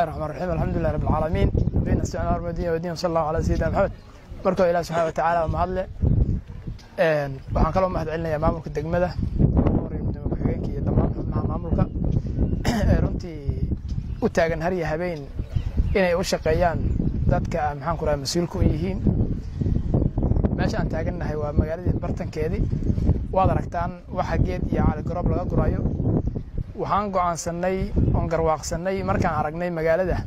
Bismillahi raxmaan raxiim, alxamdulilah rabbi alcaalamiin, bina isticmaar madiina wadiin, sal allahu calaa sayidina Maxamed. Marka Ilaah subxana wa tacaala mahadle. Waxaan kaloo mahad celinayaa maamulka degmada, horeya gudoomiye ku-xigeenka iyo dhammaan xubnaha maamulka ee runtii u taagan har iyo habeen inay u shaqeeyaan dadka, maxaan ku rahay, mas-uulka u yihiin. Meesha aan taagannahay waa magaaladii bartankeedii. Waad aragtaan waxa geed iyo caligaroob laga gurayo. Waxaan go'aansannay oon garwaaqsannay markaan aragnay magaalada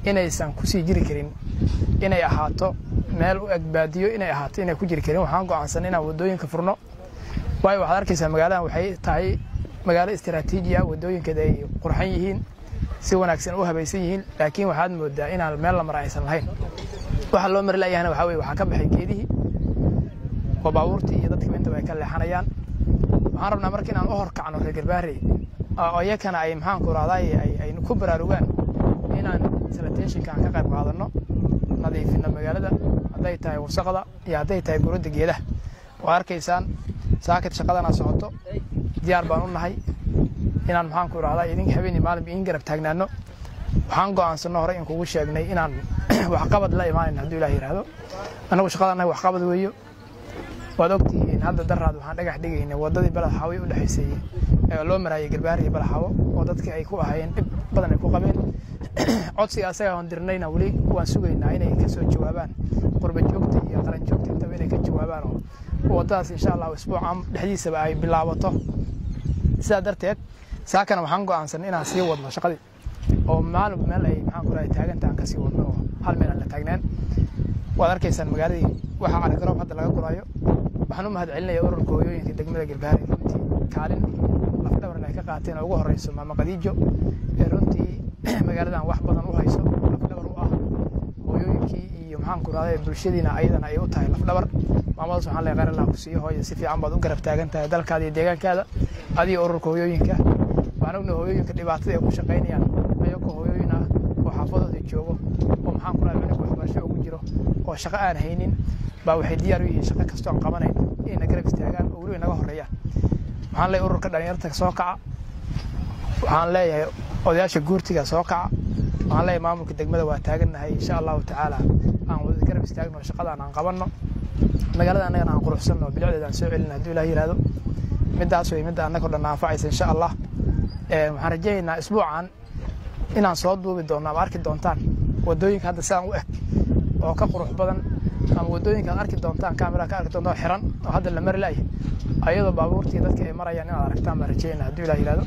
inaysan kusii jiri karin, inay ahaato meel u eg baadiyo, inay ahaato inay ku jiri karin. Waxaan go'aansanay inaan waddooyinka furno, waayo waxaad arkaysaa magaaladan waxay tahay magaalo istiraatiiji ah, waddooyinkeeda ay qurxan yihiin, si wanaagsan u habaysan yihiin, laakiin waxaad moodaa inaan meel la mara aysan lahayn. Waxa loo mari layahana waxaa weye waxaa ka baxay geedihii oo baabuurtii iyo dadkiiba intaba ay ka leexanayaan. Waxaan rabnaa marka inaan u horkacno reer Garbaharey oo iyakana ay, maxaan ku rahday, ay ku baraarugaan inaan sanitationka aan ka qayb qaadano, nadiifino magaalada, hadday tahay wasaqda iyo hadday tahay guradda geedaha. Waa arkaysaan saakid shaqadana socoto. Diyaar baan u nahay inaan, maxaan ku rahdaa, idinka habeenii maalinba idin garab taagnaano. Waxaan go'aansanno hore in kugu sheegnay inaan waxqabad la imaanayn hadduu Ilaah yidhaahdo. Annagu shaqada annaga waxqabad weeyo. Waad ogtihiin, hadda daraad waxaan dhagax dhigaynay waddadii Balad Xaawo u dhexaysay ee loo maraayay Garbaharey iyo Balad Xaawo, oo dadka ay ku ahaayeen dhib badan ay ku qabeen. Codsiga asaga oon dirnayna weli waan sugaynaa inay ka soo jawaabaan qurba joogta iyo qaran joogta intaba, inay ka jawaabaan oo waddadaas insha Allah isbuucan dhexdiisaba ay bilaabato. Sidaa darteed saakana waxaan go'aansanay inaan sii wadno shaqadii oo maalinba meel ay, maxaan ku rahay, taaganta aan kasii wadno oo hal meel aan la taagnaan. Waad arkaysaan magaaladii waxa caligaroob hadda laga gurayo. Waxaan u mahad celinayaa ururka hooyooyinka degmada Garbaharey, runtii kaalin lafdhabarna ay ka qaateen, oo ugu horeyso Maama Khadiijo ee runtii magaaladan wax badan u hayso, lafdhabar u ah hooyooyinkii iyo, maxaan ku rahday, bulshadiina ayadana ay u tahay lafdhabar. Maamadaas waxaan leeyahay khayr Allah ku siiyo hooyo, si fiican baad u garab taagan tahay dalkaada iyo deegaankaada, adiga ururka hooyooyinka. Waxaan ognahay hooyooyinka dhibaatada ay ku shaqaynayaan ayagoo hooyooyin ah oo xaafadooda joogo oo, maxaan ku rahay, cunug waxbarasho ugu jiro oo shaqo aan haynin baa waxay diyaar u yihiin shaqo kastoo aan qabanayn inay na garab istaagaan oo weliba naga horreeyaan. Waxaan leeyahay ururka dhalinyarta soo kaca, waxaan leeyahay odayaasha guurtiga soo kaca, waxaan leeyahay maamulka degmada waa taagannahay. Insha Allahu tacaala aan wada garab istaagno, shaqadan aan qabanno, magaalada annagana aan quruxsanno, bilicdeeda aan soo celino hadduu Ilaah yidhaahdo. Middaas way midda annagoo dhan anfacaysa insha Allah. Waxaan rajaynaynaa isbuucan inaan soo duubi doonno ama arki doontaan waddooyinka hadda sidaan u eg oo ka qurux badan, ama waddooyinka aad arki doontaan, kaamiraha ka arki doontaan xiran oo hadda la mari la'yahay, ayadoo baabuurtii dadka ay marayaan inaad aragtaan baan rajaynaa hadduu Ilaah yidhaahdo.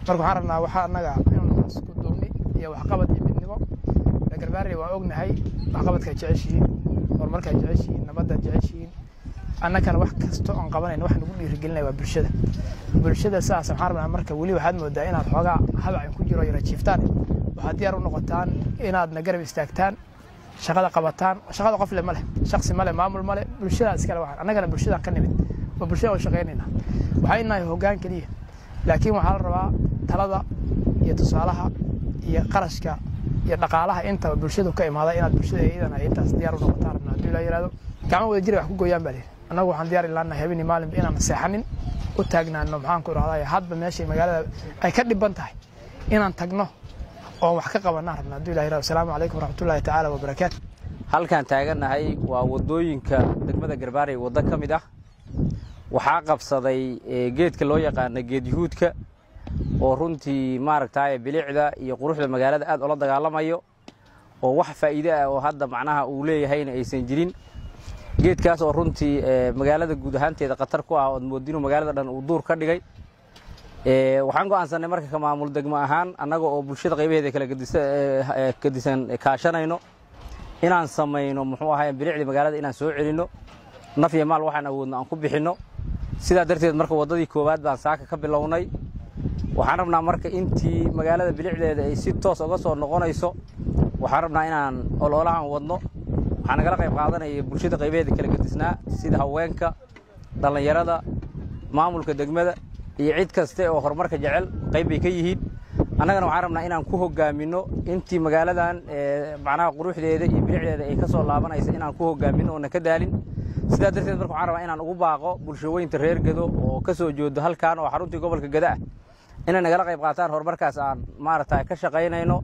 Marka waxaan rabnaa waxaa annaga inuu noqdo isku duubni iyo waxqabad iyo midnimo. Reer Garbaharey waan ognahay waxqabadkaad jeceshihiin, horumarkaad jeceshihiin, nabaddaad jeceshihiin. Annagana wax kasta oon qabanayna wax nagu dhiirigelinaya waa bulshada. Bulshada sidaas waxaan rabnaa. Marka weli waxaad moodaa inaad xoogaa habacin ku jiro yara jiiftaan. Waxaad diyaar u noqotaan inaadna garab istaagtaan, shaqada qabataan. Shaqada qof le ma leh, shaksi ma leh, maamul ma leh, bulshadaa iskale. Waxaan annagana bulshadaan ka nimid oo bulshada u shaqaynayna. Waxay nahay hoggaan keliya, laakiin waxaa la rabaa talada iyo tusaalaha iyo qarashka iyo dhaqaalaha intaba bulshadu ka imaada. Inaad bulshada iyadana ay intaas diyaar u noqotaan rabnaa hadduu Ilaah yidhaahdo. Gacmo wada jira wax ku gooyaan baa lihi. Annagu waxaan diyaar ilaanahay habeenii maalinba inaan seexanin, u taagnaano, maxaan ku rahday, hadba meeshay magaalada ay ka dhiban tahay inaan tagno oo wax ka qabanaan rabnaa hadduu Ilah yidhahdo. Asalaamu calaykum waraxmatullaahi tacaala wabarakaatu. Halkaan taagannahay waa waddooyinka degmada Garbaarey waddo ka mid ah. Waxaa qabsaday geedka loo yaqaana geed yuhuudka oo runtii maaragtaaye bilicda iyo quruxda magaalada aad ula dagaalamayo, oo wax faa'iide ah oo hadda macnaha uu leeyahayna aysan jirin. Geedkaas oo runtii magaalada guud ahaanteeda khatar ku ah, ood moodinu magaalada dhan uu duur ka dhigay. Waxaan go'aansannay marka ka maamul degmo ahaan, annaga oo bulshada qaybaheeda kala gedisan kaashanayno, inaan samayno, muxuu ahaay, bilicdii magaalada inaan soo celinno, naf iyo maal waxaan awoodno aan ku bixinno. Sidaa darteed marka waddadii koowaad baan saaka ka bilownay. Waxaan rabnaa marka intii magaalada bilicdeeda ay si toos uga soo noqonayso, waxaan rabnaa inaan ololahan wadno. Waxaa nagala qayb qaadanaya bulshada qaybaheeda kala gedisnaa, sida haweenka, dhallinyarada, maamulka degmada iyo cid kaste oo horumarka jecel, qayb bay ka yihiin. Annagana waxaan rabnaa inaan ku hoggaaminno intii magaaladan macnaha quruxdeeda iyo bilicdeeda ay ka soo laabanaysa, inaan ku hoggaaminno oona ka daalin. Sidaa darteed marka waxaan rabaa inaan ugu baaqo bulshaweynta reer Gedo oo ka soo joodo halkan oo xaruntii gobolka Geda ah inay nagala qayb qaataan horumarkaas aan maaragtay ka shaqaynayno.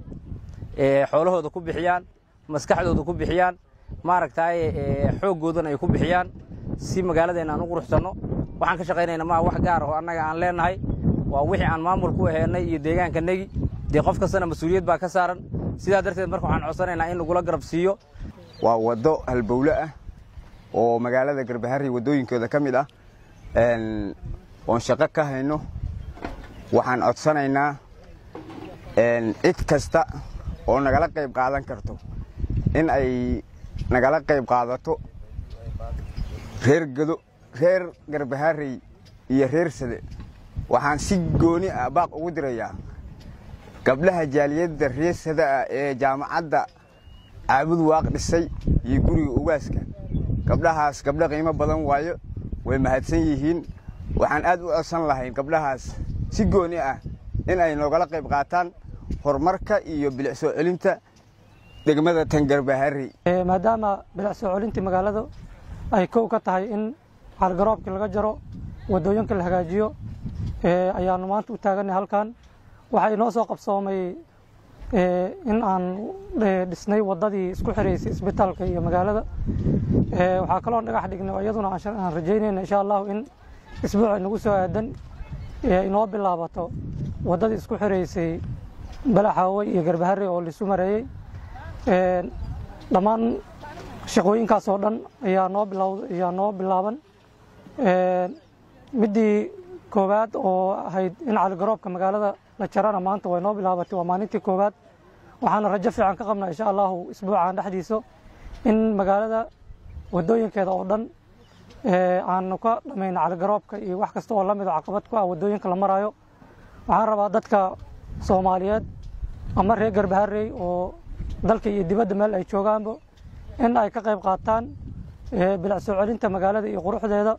Xoolahooda ku bixiyaan, maskaxdooda ku bixiyaan, maaragtaaye xooggoodana ay ku bixiyaan si magaaladeenna aan u quruxsanno. Waxaan ka shaqaynayna maa wax gaar oo annaga aan leenahay, waa wixii aan maamul ku aheennay iyo deegaankanagi. Dee qof kastana mas-uuliyad baa ka saaran. Sidaa darteed marka waxaan codsanaynaa in lagula garab siiyo. Waa waddo halbowle ah oo magaalada Garbaharey waddooyinkooda ka mid ah oon shaqo ka hayno. Waxaan codsanaynaa cid kasta oo nagala qayb qaadan karto in ay nagala qayb qaadato. Reer Gedo, reer Garbaharey iyo reer Sade, waxaan si gooni ah baaq ugu dirayaa gabdhaha jaaliyadda reer Sada ah ee jaamacadda Caabud Waaq dhisay iyo guriga ugaaska. Gabdhahaas gabdho qiimo badan waayo, way mahadsan yihiin. Waxaan aad u codsan lahayn gabdhahaas si gooni ah in ay noogala qayb qaataan horumarka iyo bilic soo celinta degmada tan Garbaharey. Maadaama bilic soo celintii magaalada ay kow ka tahay in caligaroobkii laga jaro, waddooyinka la hagaajiyo, ayaanu maanta u taaganay halkan. Waxaa inoo soo qabsoomay in aan dhisnay waddadii isku xiraysay isbitaalka iyo magaalada. Waxaa kaloo dhagax dhignay oo iyaduna aan rajaynayna insha Allahu in isbuuca inagu soo aadan inoo bilaabato waddadii isku xiraysay Balaxaawe iyo Garbaharey oo laisu mareeyey. Dhammaan shaqooyinkaas oo dhan ayaa noo bilaw ayaa noo bilaaban. Middii koowaad oo ahayd in caligaroobka magaalada la jarana maanta way noo bilaabatay, waa maalintii koowaad. Waxaana rajo fiican ka qabnaa insha Allahu isbuucan dhexdiisa in magaalada waddooyinkeeda oo dhan aanu ka dhamayno caligaroobka iyo wax kasta oo lamid oo caqabad ku ah waddooyinka la maraayo. Waxaan rabaa dadka Soomaaliyeed ama reer Garbaharey oo dalka iyo dibadda meel ay joogaanba in ay ka qayb qaataan bilic soo celinta magaalada iyo quruxdeeda.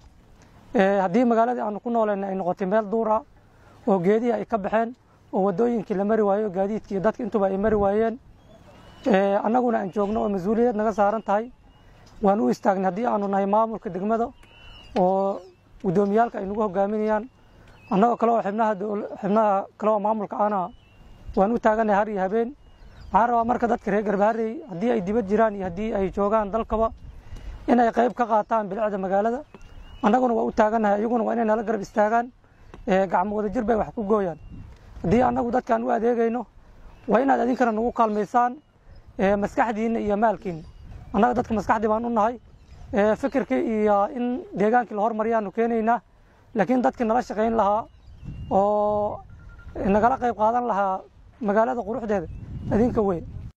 Haddii magaaladii aanu ku noolayna ay noqotay meel duur ah oo geedihii ay ka baxeen oo waddooyinkii la mari waayo, gaadiidkii iyo dadka intuba ay mari waayeen, annaguna aan joogno oo mas-uuliyad naga saaran tahay, waan u istaagnay haddii aanu nahay maamulka degmada oo guddoomiyaalka ay nagu hogaaminayaan, annagoo kale oo xibnaha kale oo maamulka ahna waan u taaganay har iyo habeen. Waxaan rabaa marka dadka reer Garbaharey haddii ay dibad jiraan iyo haddii ay joogaan dalkaba inay qayb ka qaataan bilicda magaalada. Annaguna waa u taagannahay, iyaguna waa inay nala garab istaagaan. Gacmo wada jir bay wax ku gooyaan. Haddii annagu dadkaan u adeegayno, waa inaad adinkana nagu kaalmaysaan maskaxdiinna iyo maalkiinna. Annaga dadka maskaxdii baan u nahay, fikirkii iyo in deegaankii la hormariyaanu keenaynaa, laakiin dadkii nala shaqayn lahaa oo nagala qayb qaadan lahaa magaalada quruxdeeda adinka wey.